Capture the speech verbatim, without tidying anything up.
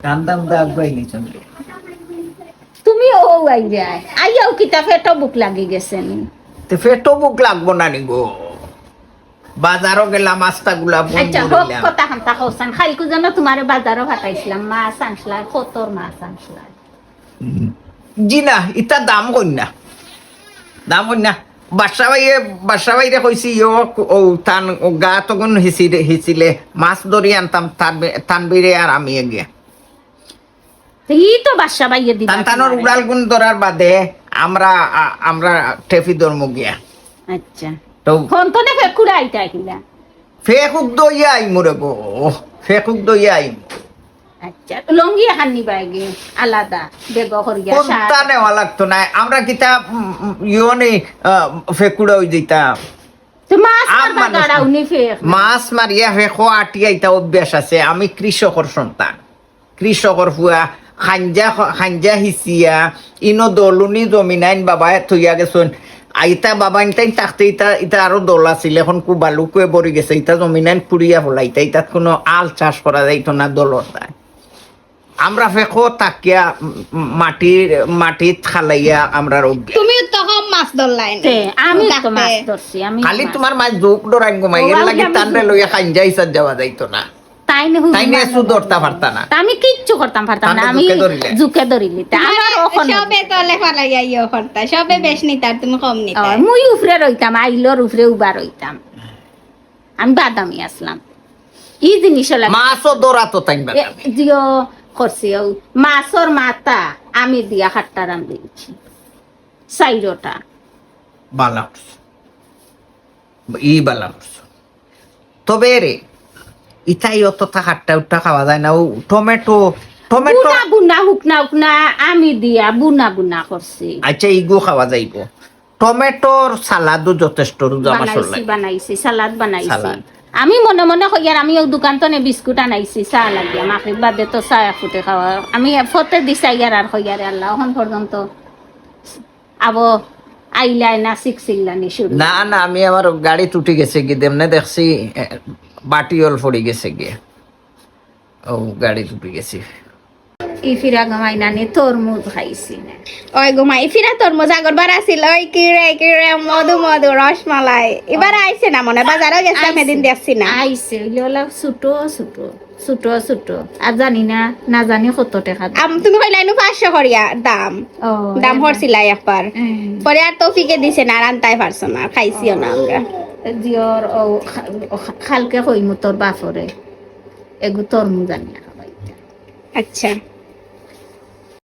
কান্দা উন্দা আগুয়াই নিছন। তুমি ও আই যায়, আইয়াও কিতা পেটো ভুক লাগি গেছে নি? তে পেটো ভুক লাগবো না নি গো? বাজারও গেলাম, আস্তা গুলা বন্ধ আচ্ছা, হোক, দিলাম। কথা খান্তা কওছাইন। খাইলকু যেন তোমারে বাজারও পাঠাইছিলাম, মাছ আনছলায়, কতর মাছ আনছলায়। জি না, ইতা দাম কইন না, দাম কইন না। বাদশা ভাইয়ে, বাদশা ভাইরে কইছি, ইয়ো, ও তান, ও গা তখন হিসিলে, হিসিলে মাছ ধরি আনতাম, তান-, তানবিরে আর আমি গিয়া। তে ই তো বাদশা ভাইয়ে দিবা তান তানোর তোমারে। উড়াল গুণ ধরার বাদে আমরা, আ-, আমরা টেফি ধরমু গিয়া। আচ্ছা। তো ফোন তো দেখে কুড়াইতা কিলা। ফেকুক দইয়া আইমু রে গো, ফেকুক দইয়া আইমু। আচ্ছা, লুঙ্গি এখান নিবায় গি আলাদা, বেগো করিয়া শার্ট। কোনটা নেওয়া লাগতো না, আমরা কিতা, উম, উম, ইয়ো নি, আহ, ফেকুড়া অই দিতাম। তো মাছ আম মারবা মানুষ গাড়াও নি ফেক। মাছ মারিয়া ফেকো আটিয়া ইতা অভ্যাস আছে। আমি কৃষকর সন্তান, কৃষকর ফুয়া। খাঞ্জা, খাঞ্জা হিচিয়া ইনো দলুনি জমিনাইন বাবায় থইয়া গেছইন। আইতা বাবাইন তাইন থাকতে ইতা, ইতা আরো দল আছিল, এখন কু বালুকুয়ে ভরি গেছে। ইতা জমিনাইন কুড়িয়া ফলাইতা, ইতাত কোনো আল চাষ করা যাইতো না দলর দায়। আমরা ফেকো তাকিয়া, উম, মাটির, মাটিত খালাইয়া আমরা রোগ। তুমি তো কম মাছ ধরলায় নি। তে, আমি তো থাকতে। মাছ ধরছি, আমি খালি মাছ। তোমার মায় জোক ডরাইন গো মাই, ও, এর আমি লাগি আমি তানরে জোক। লইয়া খাঞ্জা হিসাব যাওয়া যাইতো না। তাই না হুজুর তাই না মানে এসু ধরতা পারতা না। তা আমি কিচ্ছু করতাম পারতাম না, তানরে আমি জোকে ধরিলে। জোকে ধরিলি। তা আমার অখন সবে তলে ফালাইয়া ইয়ে করতা, সবে বেশ নিতার, তুমি কম নিতে। ও, মুই উফরে রইতাম, আইলর উফরে উবা রইতাম। আমি বাদামি আসলাম। ই জিনিস লাগে। মাছও ধরা তো তাই না। এ, জিও করছি, ও মাছর মাথা আমি দিয়া খাট্টা রান্ধি দিছি। চাইরোটা। বালা করছো। ই বালা করছো। তবে রে, ইতাই অতটা খাট্টা উট্টা খাওয়া যায় না। ও টমেটো, টমেটো। বুনা বুনা হুকনা হুকনা আমি দিয়া বুনা বুনা করছি। আচ্ছা, ইগু খাওয়া যাইব। টমেটোর সালাদও যথেষ্ট রোজা মাসর বানাইছি, লাগে। বানাইছি, সালাদ বানাইছি। সালাদ। আমি মনে মনে কইয়ার, আমি ও দোকান তো নে বিস্কুট আনাইছি, চা লাগিয়া, মাগরিব বাদে তো চা এক ফুটে খাওয়া। আমি ফতে দিছি ইয়ার আর কইয়ারে আল্লাহ, অখন পর্যন্ত আবো আইলাই না, শিখছিলা নি শুরু। না, না, আমি আমার গাড়িত উঠি গেছে গি, দেমনে দেখছি, এ, বাটি অল পড়ি গেছে গি। ও, গাড়িত উঠি গেছি। ই ফিরা গমাই নানি তরমুজ খাইছি না। ওই গমাই, ফিরা তরমুজ আগর বার আছিল, ওই কি রে, কি রে, মধু, মধু, রসমালাই। এবার আইছে না মনে, বাজারও গেছিলাম, আইছে। এদিন দেখছি না। আইছে, ওইলে ওলা ছোট, ছোট, ছোট, ছোট। আর জানি না, না জানি কত টাকা দাম। আম, তুমি কইলাই নু পাঁচশো করিয়া দাম। ও, দাম এবার। করছিলাই একবার। হুম। পরে আর তৌফিকে দিছে না, আর আনতাই পারছো না, খাইছিও না আমরা। জিওর, ও, খা-, ও, খা-, কালকে কইমু তোর বাপরে। এগু তরমুজ আনিয়া খাবাইতে। আচ্ছা।